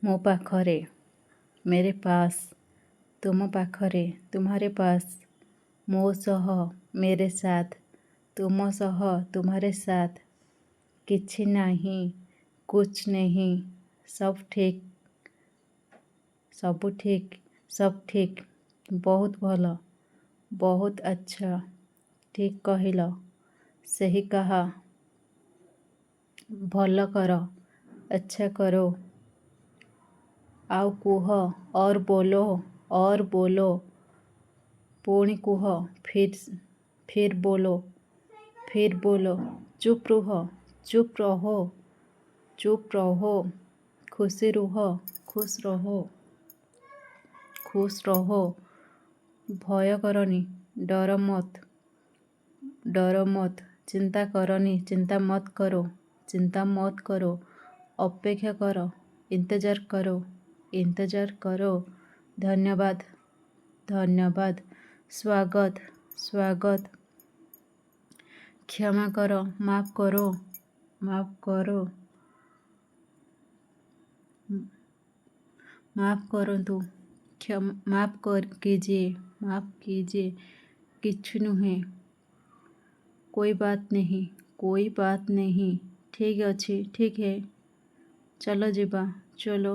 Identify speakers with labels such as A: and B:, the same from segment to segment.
A: ମୋ ପାଖରେ, मेरे पास। ତୁମ ପାଖରେ, तुम्हारे पास। ମୋ ସହ, मेरे साथ। ତୁମ ସହ, तुम्हारे साथ। କିଛି ନାହିଁ, कुछ नहीं। सब ଠିକ୍, ସବୁ ଠିକ୍, सब ठीक। ବହୁତ ଭଲ, बहुत अच्छा। ଠିକ୍ କହିଲ, सही कहा। ଭଲ କର, अच्छा करो। ଆଉ କୁହ, और बोलो, और बोलो। ପୁଣି କୁହ, फिर बोलो, फिर बोलो। ଚୁପ୍ ରୁହ, चुप रहो, चुप रहो। ଖୁସି ରୁହ, खुश रहो, खुश रहो। ଭୟ କରନି, डरो मत, डरो मत। ଚିନ୍ତା କରନି, चिंता मत करो, चिंता मत करो। ଅପେକ୍ଷା କର, इंतज़ार करो, इंतज़ार करो। ଧନ୍ୟବାଦ, ଧନ୍ୟବାଦ। ସ୍ୱାଗତ, स्वागत। କ୍ଷମା କର, माफ़ करो, माफ़ करो। ମାଫ କରନ୍ତୁ, माफ़ कीजिए, माफ़ कीजिए। କିଛି ନୁହେଁ, कोई बात नहीं, कोई बात नहीं। ଠିକ୍ ଅଛି, ठीक है। ଚାଲ ଯିବା, चलो।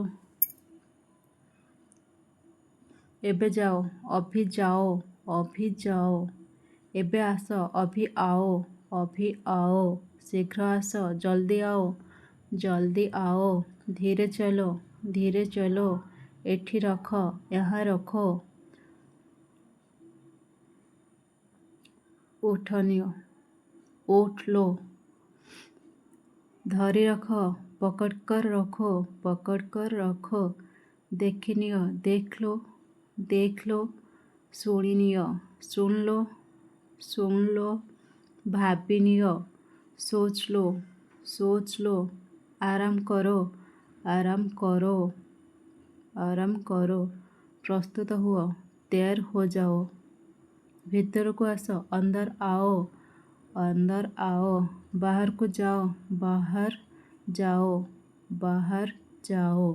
A: ଏବେ ଯାଅ, अभी जाओ, अभी जाओ। ଏବେ ଆସ, अभी आओ, अभी आओ। ଶୀଘ୍ର ଆସ, जल्दी आओ, जल्दी आओ। ଧୀରେ चलो, धीरे चलो। ଏଠି ରଖ, यहाँ रखो। ଉଠିନିଅ, उठ लो। ଧରି ରଖ, पकड़ कर रखो, पकड़ कर रखो। ଦେଖିନିଅ, देख लो, देख लो। ଶୁଣିନିଅ, सुन लो, सुन लो। ଭାବିନିଅ, सोच लो, सोच लो। ଆରାମ କର, आराम करो, आराम करो। ପ୍ରସ୍ତୁତ ହୁଅ, तैयार हो जाओ। ଭିତରକୁ ଆସ, अंदर आओ, अंदर आओ। ବାହାରକୁ ଯାଅ, बाहर जाओ, बाहर जाओ।